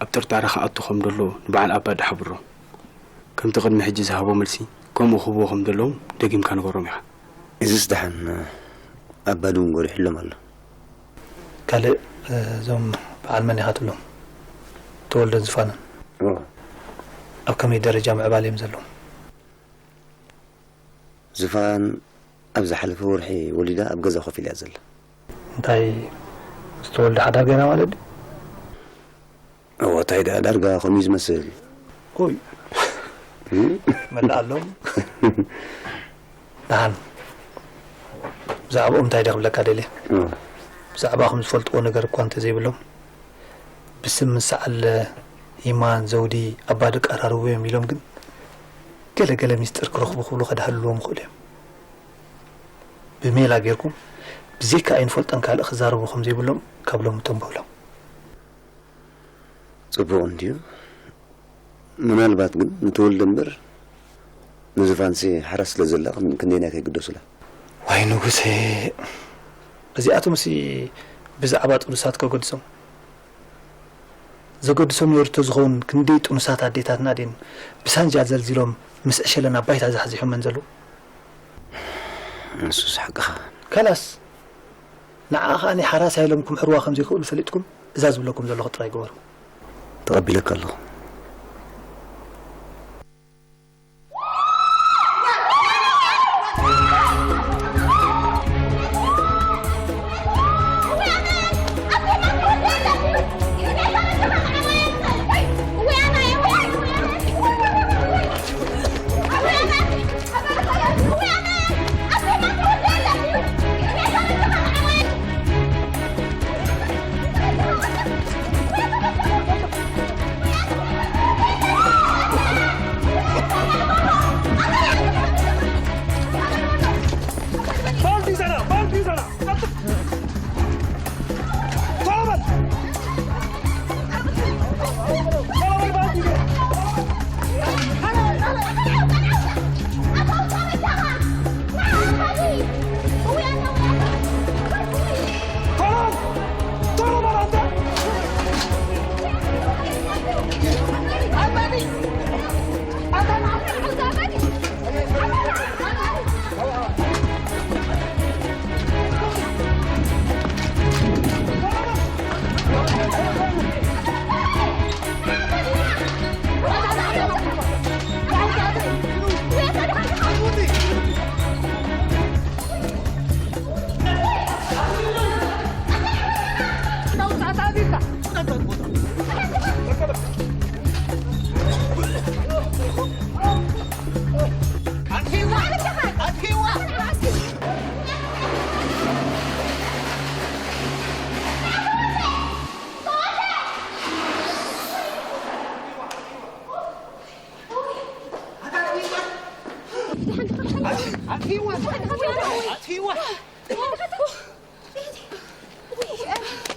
ኣብ ጥርጣረ ክኣቱ ከም ዘሎ ንበዓል ኣባ ዳሓብሮ። ከምቲ ቅድሚ ሕጂ ዝሃቦ መልሲ፣ ከምኡ ክህብዎ ከም ዘለዎም ደጊምካ ንገሮም ኢኻ። እዝስ ደሓን ኣባ ድውን ጎሪሕሎም ኣሎ። ካልእ፣ እዞም በዓል መን ኢኻ ትብሎም? ተወልደን ዝፋንን እዎ። ኣብ ከመይ ደረጃ ምዕባለ እዮም ዘለዉ? ዝፋን ኣብ ዝሓለፈ ወርሒ ወሊዳ ኣብ ገዛ ኮፍ ኢላ እያ ዘላ። እንታይ ምስ ተወልደ ሓዳር ገይራ ማለት ድዩ? እዎ፣ እንታይ ደኣ ዳርጋ ከምኡ እዩ ዝመስል። ኦይ። እም? መላእ ኣሎም። ደሓን። ብዛዕባኦም እንታይ ደ ክብለካ ደልየ? እዎ። ብዛዕባኹም ዝፈልጥዎ ነገር እኳ እንተዘይብሎም፣ ብስም ምስ ሰዓለ፣ ይማን፣ ዘውዲ፣ ኣባዲ ቀራርቡ እዮም ኢሎም ግን፣ ገለ ገለ ሚስጥር ክረኽቡ ክብሉ ከድሃልልዎም ይኽእሉ እዮም። ብሜላ ጌርኩም፣ ብዘይካ ኣይንፈልጦን ካልእ ክዛረቡ ከም ዘይብሎም ካብ ሎሚ ተንብሁሎም። ጽቡቕ እንድዩ። ምናልባት ግን ንተወልደ እምበር ንዝፋንሲ ሓራስ ስለ ዘላ ክን-፣ ክንደይናይ ከይግደሱላ። ዋይ ንጉሴ፣ እዚኣቶምሲ ብዛዕባ ጥኑሳት ከገድሶም? ዘገድሶም ነይሩ እንተዝኸውን ክንደይ ጥኑሳት ኣዴታትና ድየን ብሳንጃ ዘልዚሎም ምስ ዕሸለን ኣብ ባይታ ዛሕዚሖመን ዘለዉ? ንሱስ ሓቅኻ። ካላስ፣ ንዓኣ ኸኣ ናይ ሓራስ ኢሎም ክምሕርዋ ከም ዘይክእሉ ፈሊጥኩም እዛ ዝብለኩም ዘለኹ ጥራይ ግበሩ። ተቐቢለካ ኣለኹ።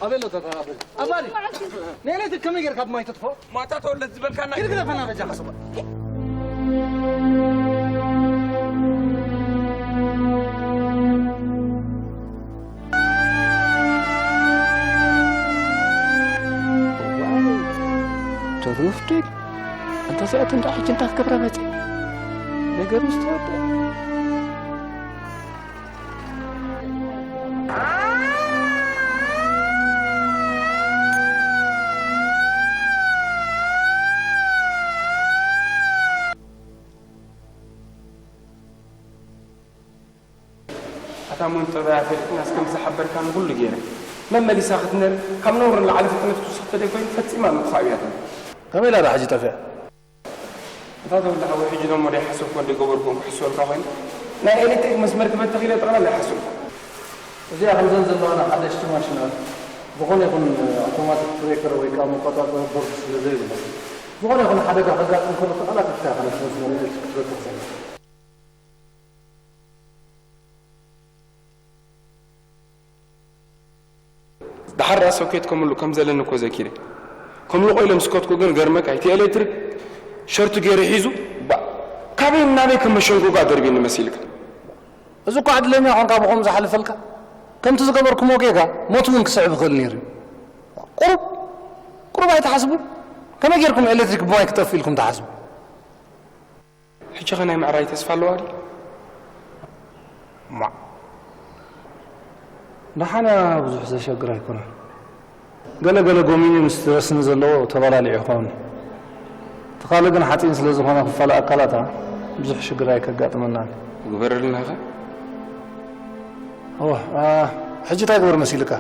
ኣበሎ ተተባበል። ኣባዲ፣ ንኤሌክትሪክ ከመይ ጌርካ ብማይ ተጥፍኦ? ማታ ተወለድ ዝበልካና። ኪድ ግደፈና በጃኻ ሰባ። ተሩፍ ድል? ኣንታ እዚኣተን ደኣ ሕጂ እንታይ ክገብራ መጺኤን? ነገሩ ምስ ተወደአ። ኣታ መንጠብያ ፈሊጥናስ ከም ዝሓበርካኒ ኩሉ ገይረ። መመሊሳ ክትነር ካብ ነውሪ ንላዕሊ ፍጥነት ክትውስኽ ተደይኮይኑ ፈጺማ ምጥፋእ እያ ትብል። ከመይ ኢላ ደኣ ሕጂ ጠፊኣ? ኣታ ተወልደ ሓወይ፣ ሕጂ ደሞ ደይሓሰብኩ እንደ ገበርኩ ክሕስበልካ ኮይኑ፣ ናይ ኤሌክትሪክ መስመር ክበትኽ ኢለ ጠቕላላ ኣይሓሰብኩ። እዚኣ ከምዘን ዘለዋና ሓደሽቲ ማሽናት፣ ዝኾነ ይኹን ኣውቶማቲክ ብሬከር ወይ ከዓ መቆጻጸሪ ቦርድ ስለ ዘይብለን፣ ዝኾነ ይኹን ሓደጋ ከጋጥም ከሎ ተቐላጢፍካ ኢኻ ነቲ መስመር ኤሌክትሪክ ክትበትኽ ዘለካ። ደሓር ደኣ ሶኬት ከምሉ ከም ዘለኒ እኮ ዘኪረ። ከምልቖ ኢለ ምስ ከድኩ ግን ገርመካ፣ እቲ ኤሌክትሪክ ሸርቱ ገይሩ ሒዙ፣ ባ-፣ ካበይ ናበይ ከም መሸንጎጋ ደርብየኒ መሲልካ። እዚ እኮ ዕድለኛ ኾንካ ብኸምኡ ዝሓልፈልካ። ከምቲ ዝገበርኩሞ ጌጋ ሞት እውን ክስዕብ ይኽእል ነይሩ እዩ። ቁሩብ፣ ቁሩብ ኣይትሓስቡ? ከመይ ጌርኩም ኤሌክትሪክ ብማይ ክጠፍእ ኢልኩም ትሓስቡ? ሕጂ ኸ ናይ ምዕራይ ተስፋ ኣለዋ ድዩ? እማ፣ ደሓን እያ፣ ብዙሕ ዘሸግር ኣይኮነን። ገለ ገለ ጎሚኒ ምስቲ ረስኒ ዘለዎ ተበላሊዑ ይኸውን። እቲ ካልእ ግን ሓፂን ስለ ዝኾነ ክፋል ኣካላታ ብዙሕ ሽግር ኣይከጋጥመናን። ግበረልና ኸ? እወ፣ አ፣ ሕጂ እንታይ ግበር መሲልካ?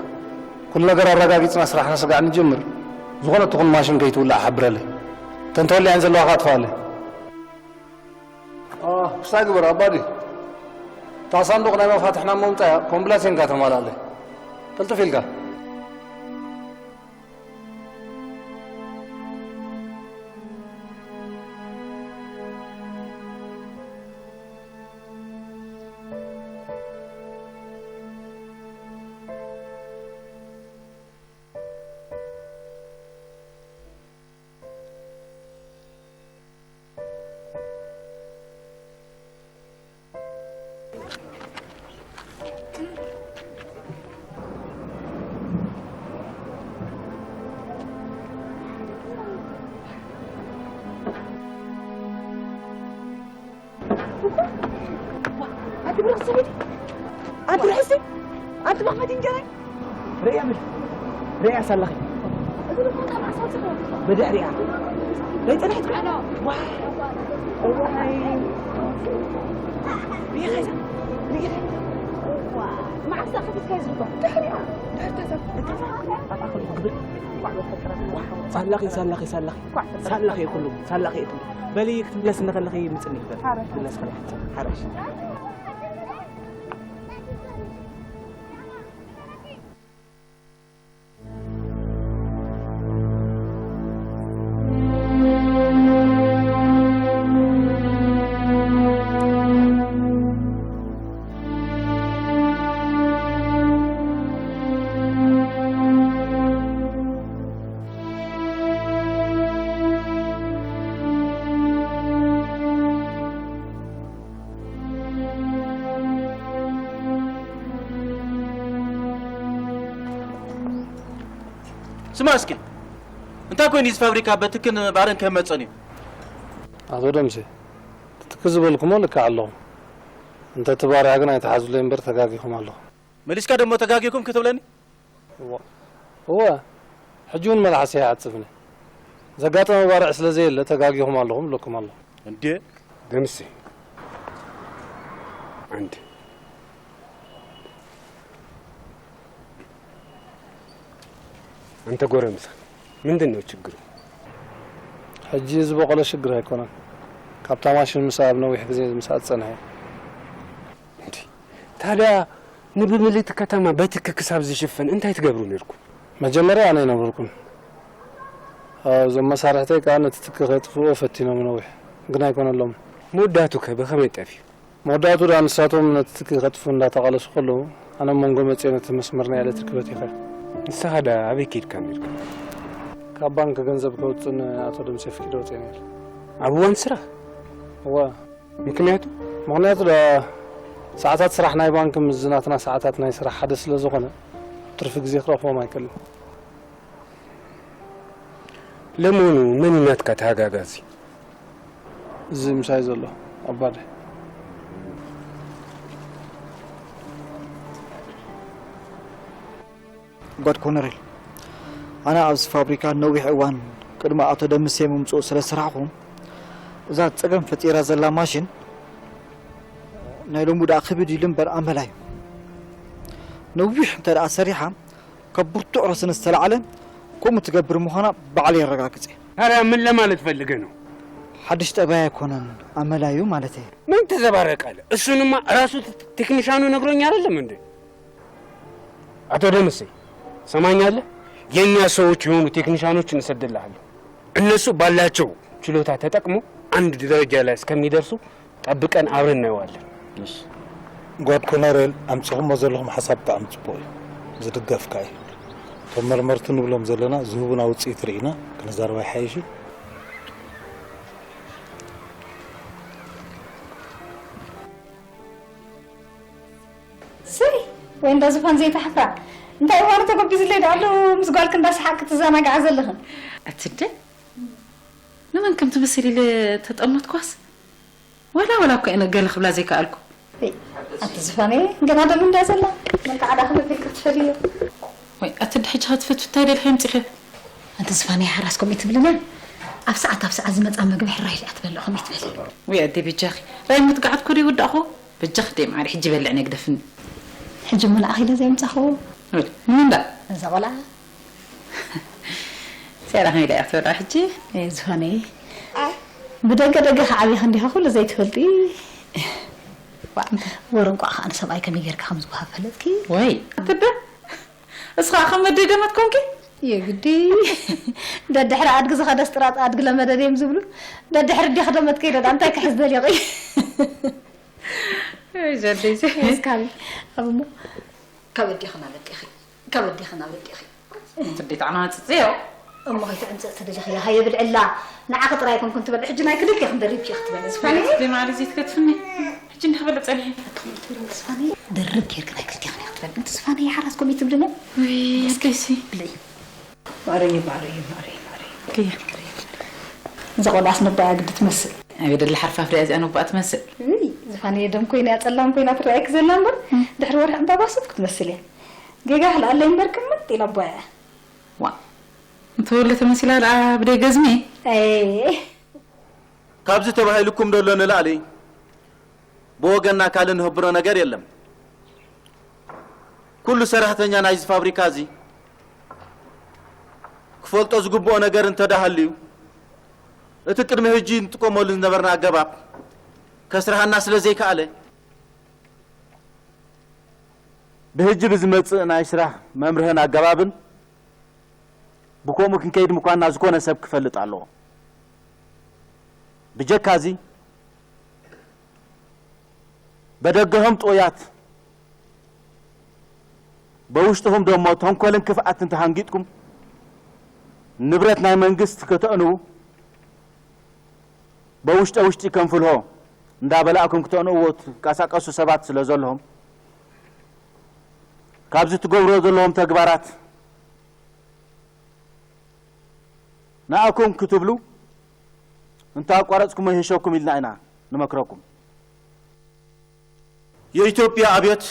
ኩሉ ነገር ኣረጋጊፅና ስራሕና ስጋዕ ንጀምር። ዝኾነ ትኹን ማሽን ከይትውላዕ ሓብረለይ። እተን ተወሊዐን ዘለዋ ኸዓ ኣጥፍኣለይ። አ፣ ክሳይ ግበር ኣባዲ። እታ ሳንዱቕ ናይ መፋትሕና መውጻያ ኮምብላሴንካ ተማላለ። ቅልጥፍ ኢልካ። ኣንቲ ብርኽቲ ሰበይቲ፣ ኣንቲ ርሕስቲ፣ ኣንቲ መኽፈቲ እንጀራይ። ርእያ ብል፣ ርእያ ሳላኺ። እዚ ድማ ካብ ዓሳው ጽፎ። ብድሕሪኣ። ናይ ጽንሕት። ኣሎ። ዋይ። እዋይ። ሪኢኻ ኢዛ፣ ሪኢኻ ኢዛ። እዋ። መዓስ ከፊትካ እዩ ዝግበር? ድሕሪኣ። ድሕሪ ተዛ-፣ እታ ዛ-፣ ኣብኣ ከሎ ግብር። ሳላኺ፣ ሳላኺ፣ ሳላኺ። ሳላኺ ኩሉ፣ ሳላኺ ኩሉ። በሊ ክትምለስ እንከለኺ ምጽኒ በል። ሓራሽ። ምለስ ከለኺ። ሓራሽ። ስማ እስኪ፣ እንታይ ኮይኑ እዚ ፋብሪካ በትክን ባርን ከም መጸን እዩ? ኣቶ ደምሴ፣ ትትክ ዝበልኩሞ ልክዕ ኣለኹም። እንተ እቲ ባርያ ግን ኣይትሓዙለይ እምበር ተጋጊኹም ኣለኹም። መሊስካ ደሞ ተጋጊኹም ክትብለኒ? እወ፣ እወ፣ ሕጂ እውን መልሓሰይ ኣይዓጽፍን እየ። ዘጋጠመ ባርዕ ስለ ዘየለ ተጋጊኹም ኣለኹም እብለኩም ኣለኹ። እንዴ? ደምሴ፣ ኣንድ ኣንተ ጎረምሳ፣ ምንድን ነው ችግሩ? ሕጂ ዝበቆለ ሽግር ኣይኮነን። ካብታ ማሽን ምስኣ ኣብ ነዊሕ ግዜ ምስኣ ዝጸንሐ እዩ። እንዲ፣ ታዲያ ንብምልእቲ ከተማ በትኪ ክሳብ ዝሽፈን እንታይ ትገብሩ ነርኩም? መጀመርያ ኣነ ኣይነበርኩን። እዞም መሳርሕተይ ከኣ ነቲ ትኪ ከጥፍእዎ ፈቲኖም ነዊሕ፣ ግን ኣይኮነሎምን። መወዳእቱ ከ ብኸመይ ጠፍዩ? መወዳእቱ ደኣ ንሳቶም ነቲ ትኪ ከጥፍኡ እንዳተቓለሱ ከለዉ፣ ኣነ ኣብ መንጎ መጽየ ነቲ መስመር ናይ ኤሌክትሪክ በቲኸ። ንስኻ ደኣ ኣበይ ከይድካ ነይርካ? ካብ ባንክ ገንዘብ ከውፅን ኣቶ ደምሴ ፍቂዶ ወፅየ ነይረ። ኣብ እዋን ስራሕ? እወ። ምክንያቱ? ምክንያቱ ዳ ሰዓታት ስራሕ ናይ ባንክ ምስ ናትና ሰዓታት ናይ ስራሕ ሓደ ስለ ዝኾነ ትርፊ ግዜ ክረኽቦም ኣይክእልን። ለመሆኑ መን እዩ ናትካ ተሃጋጋዚ? እዚ ምሳይ ዘሎ ኣባደ። ጓድ ኮነሬል፣ ኣነ ኣብዚ ፋብሪካ ነዊሕ እዋን ቅድሚ ኣቶ ደምሴ ምምፅኡ ስለ ዝሰራሕኹ፣ እዛ ፀገም ፈጢራ ዘላ ማሽን ናይ ሎሚ ደኣ ክብድ ኢሉ እምበር ኣመላ እዩ። ነዊሕ እንተ ደኣ ሰሪሓ፣ ካብ ብርቱዕ ረስኒ ዝተላዕለ ከምኡ ትገብር ምዃና ባዕለይ የረጋግፅ እየ። ታዲያ ምን ለማለት ፈልገህ ነው? ሓድሽ ጠባይ ኣይኮነን፣ ኣመላ እዩ ማለት እየ። ምን ትዘባረቃለህ? እሱንማ ራሱ ቴክኒሻኑ ነግሮኝ አይደለም እንዴ? አቶ ደምሴ፣ ሰማኛለህ? የእኛ ሰዎች የሆኑ ቴክኒሻኖች እንሰድልሃለሁ። እነሱ ባላቸው ችሎታ ተጠቅሞ አንድ ደረጃ ላይ እስከሚደርሱ ጠብቀን አብረን እናየዋለን። እሺ። ጓድ ኮነሬል፣ ኣምጺኹሞ ዘለኹም ሓሳብ ብጣዕሚ ጽቡቕ እዩ፣ ዝድገፍ ከኣ እዩ። እቶም መርመርቲ ንብሎም ዘለና ዝህቡና ውጽኢት ርኢና ክንዛረብ ኣይሓይሽ እዩ? ስይ ወይ እንዳ ዝፋን ዘይትሓፍራ እንታይ እዋኑ ተጎቢዝለይ ዶ ኣሎ ምስ ጓልክ እንዳሰሓቅክ ትዘናግዓ ዘለኽን። ኣትደ ንመን ከም ትመስል ኢለ ተጠመትኳስ ዋላ ዋላ እኮ እነ ገለ ክብላ ዘይከኣልኩ። ኣቲ ዝፋነየ ገና ደም እንዳ ዘላ መልክዓ ዳ ክመት ኢልካ ትፈድዮ። ወይ ኣትደ ሕጂ ክትፈትፍታይ ደልካ ይምፅኸ። ኣንቲ ዝፋነየ ሓራስ ከምኡ ትብልና ኣብ ሰዓት ኣብ ሰዓት ዝመፃ ምግቢ ሕራይ ኢለ ኣትበልዖ ከምኡ ትበሊ። ወይ ኣደ በጃኺ ራይ ምትጋዓት ኮደ ይወዳእኹ። በጃኺ ደይ ማዕሪ ሕጂ በልዕ ነግደፍኒ። ሕጂ እሞ ንኣኺ ኢለ ዘየምፃኹ። ንምንዳ እዛ ቆልዓ ሰላም ኢለ እያ ትበልዖ ሕጂ። ዝኾነ ብደገ ደገ ክዓብይኺ እንዲኻ ኩሉ ዘይትፈልጢ። ወረ እንቋዕ ከዓ ንሰብኣይ ከመይ ጌርካ ከም ዝወሃብ ፈለጥኪ። ወይ ኣትደ እስኻ ከም መደይ ደመት ኮንኪ። የግዲ ደድሕሪ ኣድጊ ዝኸደስ ጥራጥ ኣድጊ ለመደ ድዮም ዝብሉ። ደድሕሪ ዲኺ ደመት ከይደ ዳ እንታይ ክሕዝ ደሊቑ። ዘደይዘ እስካቢ ኣብሞ ካብ ኣዴኽን ኣበዴኺ ካብ ኣዴኽን ኣበዴኺ ትዴት ዓና ጽጽዮ እሞ ከይትዕምፀ ተደሊኽያ ሃየ ብልዕላ ንዓኺ ጥራይ ኮንኩን ትበልዕ ሕጂ ናይ ክልቴኽን ደሪብኪ ክትበልዕ ዝፋነ ማሪ ዚትከትፍኒ ሕጂ እንዳበለ ጸኒሐ ዝፋነ ደርብ ጌርክ ናይ ክልቴኽን ክትበልዕ እንት ዝፋነ ሓራስ ኮሚት ትብልነ እስከሲ ብለይ ማረይ ማረይ ማረይ ማረይ ከየ እዛ ቆልዓስ ነባያ ግዲ ትመስል ኣበይ ደላ ሓርፋፍ ሪኣ እዚኣ ነባኣ ትመስል ዝፋነ ደም ኮይና እያ ጸላም ኮይና ትረኣየክ ዘላ እምበር ድሕሪ ወርሒ ዕምባባ ሱፍ ክትመስል እያ ጌጋ ክልኣለይ እምበር ክምጥ ኢላ ኣቦያ እያ ዋ እንተወለ ተመሲላ ደኣ ብደይ ገዝሚ ኣይ ካብዚ ተባሂልኩም ዘሎ ንላዕሊ ብወገንና ካልእ ንህብሮ ነገር የለን። ኩሉ ሰራሕተኛ ናይዚ ፋብሪካ እዚ ክፈልጦ ዝግብኦ ነገር እንተደሃልዩ እቲ ቅድሚ ሕጂ ንጥቀመሉ ዝነበርና ኣገባብ ከስርሓና ስለ ዘይከኣለ ብሕጂ ብዝመጽእ ናይ ስራሕ መምርህን ኣገባብን ብከምኡ ክንከይድ ምዃንና ዝኾነ ሰብ ክፈልጥ ኣለዎ። ብጀካ እዚ በደገኹም ጥኡያት በውሽጥኹም ደሞ ተንኮልን ክፍኣትን ተሃንጊጥኩም ንብረት ናይ መንግስት ከተእንዉ በውሽጠ ውሽጢ ከም ፍልሆ እንዳበላእኩም ክተእንእዎ ትንቀሳቀሱ ሰባት ስለ ዘለኹም ካብዚ ትገብርዎ ዘለኹም ተግባራት ንኣኩም ክትብሉ እንተ ኣቋረጽኩሞ ይህሸኩም ኢልና ኢና ንመክረኩም። የኢትዮጵያ ኣብዮት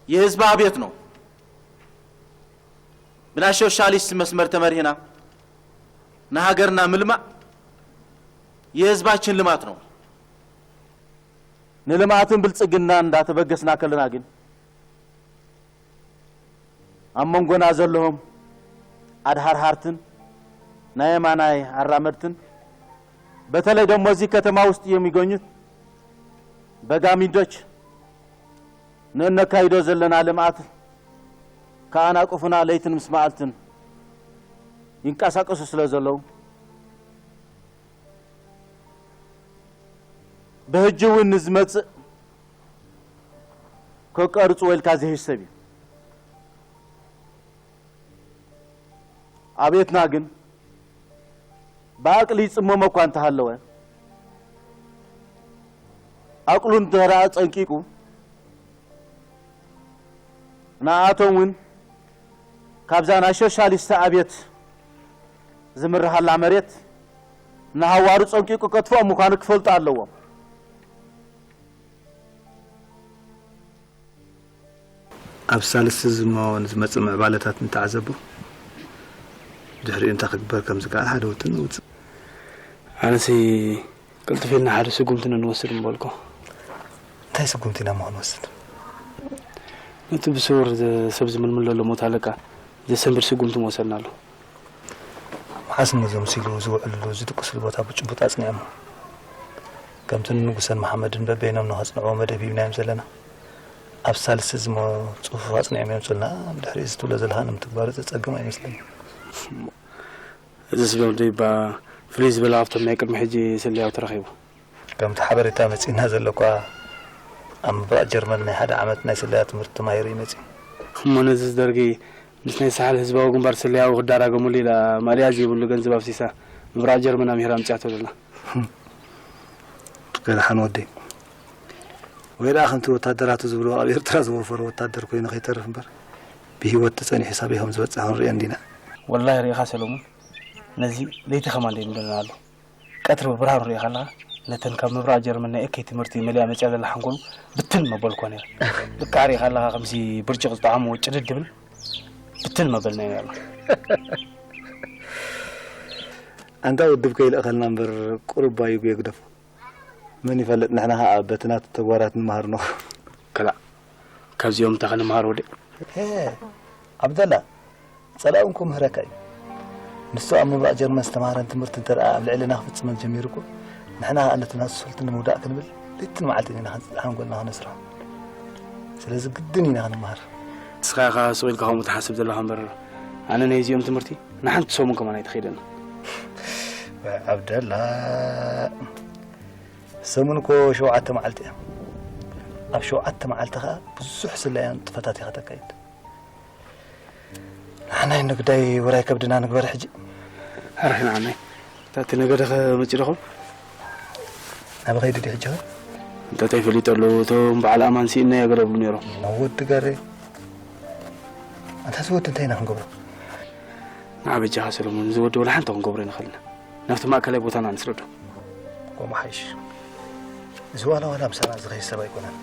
የህዝብ ኣብዮት ነው። ብናይ ሶሻሊስት መስመር ተመሪህና ንሃገርና ምልማእ የህዝባችን ልማት ነው። ንልምኣትን ብልጽግናን እንዳተበገስና ከለና ግን ኣብ መንጎና ዘለዎም ኣድሃርሃርትን ናይ የማናይ ኣራመድትን በተለይ ደሞ እዚህ ከተማ ውስጥ የሚገኙት በጋሚንዶች ንእነካይዶ ዘለና ልምኣት ከኣናቅፉና ለይትን ምስ መዓልትን ይንቀሳቀሱ ስለ ዘለዉ ብህጂ እውን ንዝመጽእ ከቀርጽዎ ኢልካ ዝህሽ ሰብ እዩ። ኣብየትና ግን ብዓቕሊ ይጽመሞ እኳ እንተሃለወ፣ ዓቕሉ እንተረኣ ጸንቂቁ፣ ንኣቶም እውን ካብዛ ናይ ሶሻሊስት ኣብየት ዝምርሃላ መሬት ንሃዋሩ ጸንቂቁ ከጥፍኦም ምዃኑ ክፈልጡ ኣለዎም። ኣብ ሳልስቲ ዝሞ ንዝመጽእ ምዕባለታት ንተዓዘቦ። ድሕሪኡ እንታይ ክግበር ከም ዝከኣል ሓደ ውጥን ንውጽእ። ኣነሲ ቅልጥፍ ኢልና ሓደ ስጉምቲ ንንወስድ ምበልኩ። እንታይ ስጉምቲ ኢና እሞ ክንወስድ? ነቲ ብስውር ዘ-፣ ሰብ ዝምልምል ዘሎ ሞት ኣለቃ ዘሰንብድ ስጉምቲ ምወሰድናሉ። መሓስ እሞ ዘምሲሉ ዝውዕልሉ ዝድቅስሉ ቦታ ብጭቡጥ ኣጽኒዖሞ። ከምቲ ንንጉሰን መሓመድን በበይኖም ንኸጽንዕዎ መደብ ሂብናዮም ዘለና፣ ኣብ ሳልስቲ ዝሞ ጽፉፍ ኣጽኒዖም የምጹልና። ብድሕሪኡ እዚ ትብሎ ዘለኻ ንምትግባሩ ዘጸግም ኣይመስለንን። እዚ ስለ ወደይ እባ ፍልይ ዝበለ ካብቶም ናይ ቅድሚ ሕጂ ስለያው ተረኺቡ። ከምቲ ሓበሬታ መጺእና ዘሎ እኳ ኣብ ምብራቕ ጀርመን ናይ ሓደ ዓመት ናይ ስለያ ትምህርቲ ተማሂሩ እዩ መጺኡ። እሞ ነዚ ደርጊ ምስ ናይ ሳሕል ህዝባዊ ግንባር ስለያዊ ክዳራገሙሉ ኢላ ማልያ ዘይብሉ ገንዘብ ኣፍሲሳ ምብራቕ ጀርመን ኣምሂራ ኣምጺኣቶ ዘላ። ገርሓን ወደይ። ወይ ደኣ ከምቲ ወታደራቱ ዝብልዎ ኣብ ኤርትራ ዝወፈሩ ወታደር ኮይኑ ከይተርፍ እምበር ብህይወት ተጸኒሑ ሳበይ ከም ዝበጽሕ ክንርእዮ እንዲና። ወላሂ ርኢኻ ሰለሙን፣ ነዚ ለይቲ ከማን ደይምለና ኣሎ። ቀትሪ ብብርሃን ርኢኻ ኣለኻ፣ ነተን ካብ ምብራቕ ጀርመን ናይ እከይ ትምህርቲ መሊኣ መጺኣ ዘላ ሓንጎሉ ብትን መበልኳ ነይረ። ልክዕ ርኢኻ ኣለኻ፣ ከምዚ ብርጭቕ ዝጠዓሞ ጭድድ ድብል ብትን መበልና ኢና። ኣንታ ውድብ ከይልእኸልና እምበር ቁሩብ ባይጉ የግደፎ። መን ይፈልጥ፣ ንሕና ኸኣ በቲ ናቱ ተግባራት ንመሃር ኖ። ከላእ፣ ካብዚኦም እንታይ ክንመሃር ወደይ? ሄ፣ ዓብደላ፣ ጸላኢ እውን ክምህረካ እዩ። ንሱ ኣብ ምብራቕ ጀርመን ዝተምሃረን ትምህርቲ እንተ ደኣ ኣብ ልዕልና ክፍጽመን ጀሚሩ እኮ፣ ንሕና ኸኣ ነቲ ናቱ ስልቲ ንምውዳቕ ክንብል ለይትን መዓልትን ኢና ክንጽ-፣ ሓንጎልና ክነስርሖ። ስለዚ ግድን ኢና ክንመሃር። ንስኻ ኢኻ ሱቕ ኢልካ ከምኡ ትሓስብ ዘለኻ እምበር፣ ኣነ ናይዚኦም ትምህርቲ ንሓንቲ ሰሙን ከማን ኣይተኸይደኒ። ወይ ዓብደላ፣ ሰሙን እኮ ሸውዓተ መዓልቲ እያ። ኣብ ሸውዓተ መዓልቲ ኸኣ ብዙሕ ስለያን ንጥፈታት ኢኻ ተካይድ። ንሕና ንግዳይ ውራይ ከብድና ንግበር ሕጂ። ኣረኺና ዓናይ። እታ እቲ ነገደ ከ መጺ ዶኹም? ናበ ኸይዱ ድዩ ሕጂ ኸ? እንተታይ ፈሊጠሉ፣ እቶም በዓል ኣማን ስኢንና እያ ገለ ይብሉ ነይሮም። ናብ ወዲ ገሬ። ኣንታ እዚ ወዲ እንታይ ኢና ክንገብሮ? ንዓ በጃኻ ሰለሙን፣ እዚ ወዲ ወላ ሓንቲ ክንገብሮ ኣይንኽእልን ኢና። ናብቲ ማእከላይ ቦታና ንስደዶ። ከምኡ ሓይሽ። እዚ ዋላ ዋላ ምሳና ዝኸይድ ሰብ ኣይኮነን።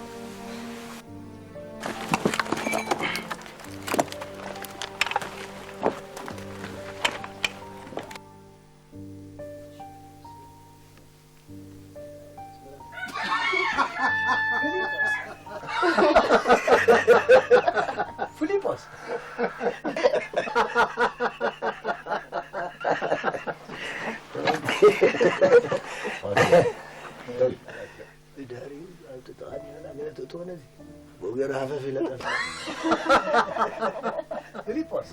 ፊሊጶስ። ብድሕሪኡ ኣብ ጥጥቓ ዲና ገለ ትእትዎ ነዚ። ብኡ ገይሩ ሃፈፍ ኢለ ጠፍአ። ፊሊጶስ።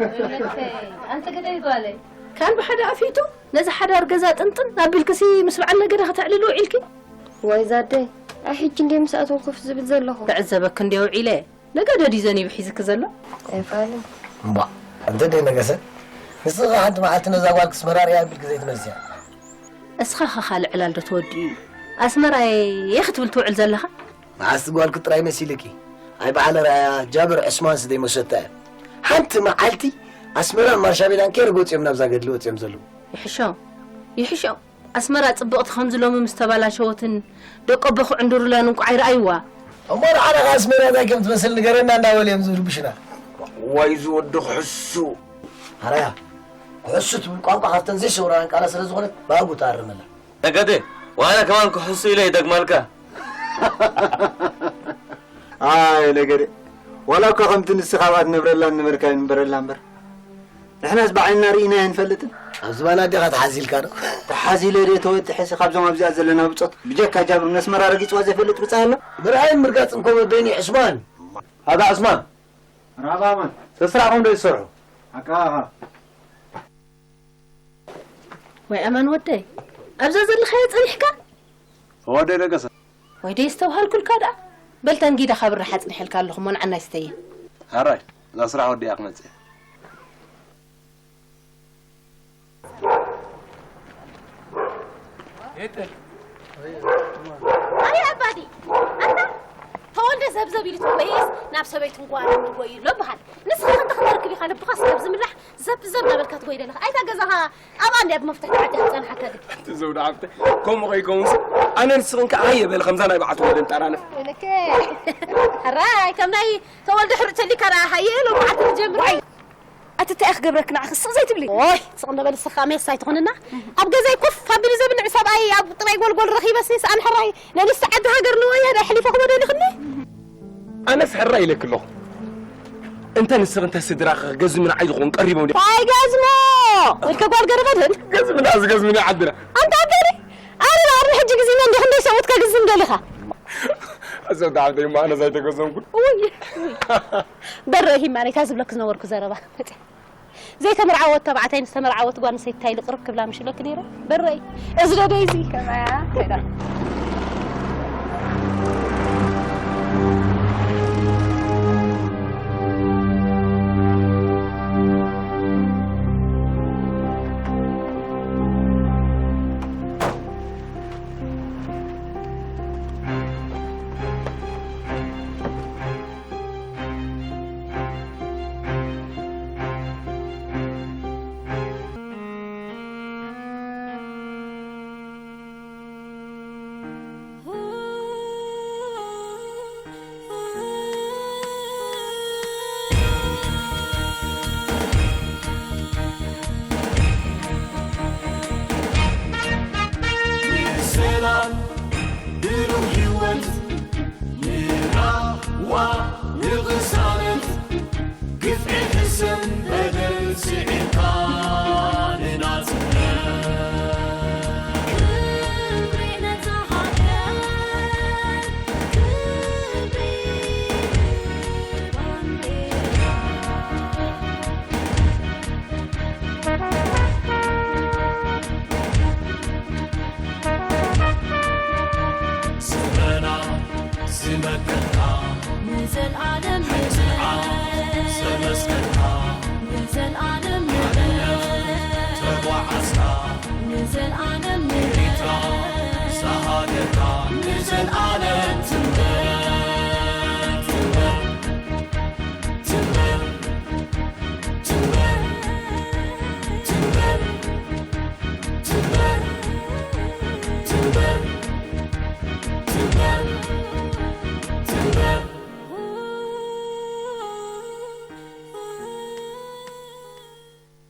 እውነተይ፣ ኣንቲ ግደይ ጓለይ። ካን ብሓደ ኣፊቱ ነዚ ሓዳር ገዛ ጥንጥን ኣቢልክሲ ምስ በዓል ነገደ ከተዕልሉ ውዒልኪ? ዋይ ዛደይ፣ ኣይ ሕጂ እንድየ ምስኣቶም ኮፍ ዝብል ዘለኹ። ክዕዘበኪ እንድየ ውዒለ። ነገደ ድዩ ዘኒቡ ሒዝኪ ዘሎ? ኣይፋልን። እምቧ፣ ኣንተ ደይ ነገሰ፣ ንስኺ ሓንቲ መዓልቲ ነዛ ጓል ክስመራ ርያ ኣቢልኪ ዘይትመልስያ? እስኻ ኸ ካልእ ዕላል ዶ ተወዲኡ እዩ? ኣስመራየ ክትብል ትውዕል ዘለኻ? መዓስ ጓልኪ ጥራይ መሲልኪ? ኣይ በዓል ርኣያ፣ ጃብር ዕስማንስ ደይ መሸታ እያ። ሓንቲ መዓልቲ ኣስመራን ማርሻቤላን ከይረገጹ እዮም ናብዛ ገድሊ ወጺኦም ዘለዉ። ይሕሾ፣ ይሕሾ። ኣስመራ ጽብቕቲ ከምዚ ሎሚ ምስ ተባላሸወትን ደቆ ኣቦ ክዕንድሩላን እንቋዕ ኣይረኣይዋ። እሞ ንዓና ከ ኣስመራ እንታይ ከም ትመስል ንገረና እንዳበሉ እዮም ዝርብሹና። ዋይ እዚ ወዲ ክሕሱ። ኣራያ፣ ክሕሱ ትብል ቋንቋ ካብተን ዘይሰውራውያን ቃላት ስለ ዝኾነት ብኣግኡ ተኣርመላ። ነገደ፣ ዋላ ከማን ክሕሱ ኢለ ይደግመልካ። ኣይ ነገደ፣ ዋላ እኳ ከምቲ ንስኻ ኣብኣ ትነብረላን ንመርካብ ይንበረላ እምበር፣ ንሕናስ ብዓይንና ርኢናዮ ኣይንፈልጥን። ኣብ ዝባን ኣዴኻ ተሓዚልካ ዶ? ተሓዚለ ድየ ተወጢሐሲ ካብዞም ኣብዚኣ ዘለና ብጾት ብጀካ ጃብር ነስመራ ረጊጽዋ ዘይፈልጥ ብጻይ ኣሎ? ምርኣይን ምርጋጽን እኮ በበይኑ እዩ ዕስማን። ኣታ ዕስማን። ራባማን። ስራሕኹም ዶ ይሰርሑ? ኣቃኻ። ወይ ኣማን ወደይ፣ ኣብዛ ዘለኻዮ ጸኒሕካ? ወደይ ደገሰ። ወይ ደይ ዝተውሃልኩልካ ደኣ? በል ተንጊዳ ካብ ርሓ ኣጽኒሐልካ ኣለኹ እሞ ንዓና ይስተየ። ሕራይ፣ እዛ ስራሕ ወዲኣ ክመጽእ እየ። ኣይ ኣባዲ፣ ኣታ ተወልደ ዘብዘብ ኢሉ ትበይስ ናብ ሰበይቱን ጓልን ንጎዩ ኣሎ በሃል። ንስኻ እንተ ክትረክብ ኢኻ ልብኻ ስገብ ዝምላሕ ዘብ ዘብ እናበልካ ትጎይ ዘለኻ። ኣይታ ገዛኻ ኣብኣ እንድያ ብመፍትሕ ተዓጢኻ ዝጸንሓካ ግን። ኣንቲ ዘውዲ ሓፍተ፣ ከምኡ ከይከውንስ ኣነ ንስኽን ከኣ ሃየ በል ከምዛ ናይ በዓል ተወልደ ንጠራነፍ። ኢልከ። ሕራይ፣ ከም ናይ ተወልደ ሕሩጭ ተሊካ ደኣ ሃየ ሎማዓንቲ ትጀምር። ዋይ! ኣቲ እንታይ እየ ክገብረኪ ንዓኺ ስቕ ዘይትብሊ? ኦይ፣ ስቕ እንበል ንስኻ ሜስ ኣይትኹንና። ኣብ ገዛይ ኮፍ ኣቢሉ ዘብልዕ ሰብኣይ ኣብ ጥራይ ጎልጎል ረኺበሲ ሰኣን ሕራይ ነንስቲ ዓዲ ሃገር ንወያነ ኣሕሊፈ ክቦ ደሊኽኒ? ኣነስ ሕራይ ኢለኪ ኣለኹ። እንተ ንስኺ እንተ ስድራኺ ክገዝሙ ንዓይ ዝኾን ቀሪቦም ድዮም? ኣይ ገዝሞ! ወልከ ጓል ገረመድህን? ገዝምና ዝገዝምኒ ዓድና። ኣንታ ኣበሪ! ኣነ ንኣርቢ ሕጂ ግዜ መን ዲኹ እንደ ሰብኡት ከግዝም ደሊኻ? ኣሰብ ተዓብተይ እሞ ኣነስ ኣይተገዘምኩን። ውይ! በረ ሂማነይ፣ እታ ዝብለኪ ዝነበርኩ ዘረባ። ዘይተመርዓወት ተባዕታይ ንዝተመርዓወት ጓል ኣንስተይቲ እንታይ ኢሉ ቅርብ ክብላ ምሽ ኢለኪ ነይረ? በረይ፣ እዚ ዶ ደይ እዚ? ከማያ፣ ከይዳ። ሰላም ብሩህ ህይወት ንራህዋ ንቕሳነት ግፍዒ ሕሰም በደል ስዒርካ ንናጽነት። ክብሪ ነታ ሃገር፣ ክብሪ ባንዴራ። ስረና ዝመከትካ ንዘልኣለም ንበል። ዘመስከርካ ንዘልኣለም ንበል። ተጓዓዝካ ንዘልኣለም ንበል። ኤርትራ ዝሃገርካ ንዘልኣለም ትንበር።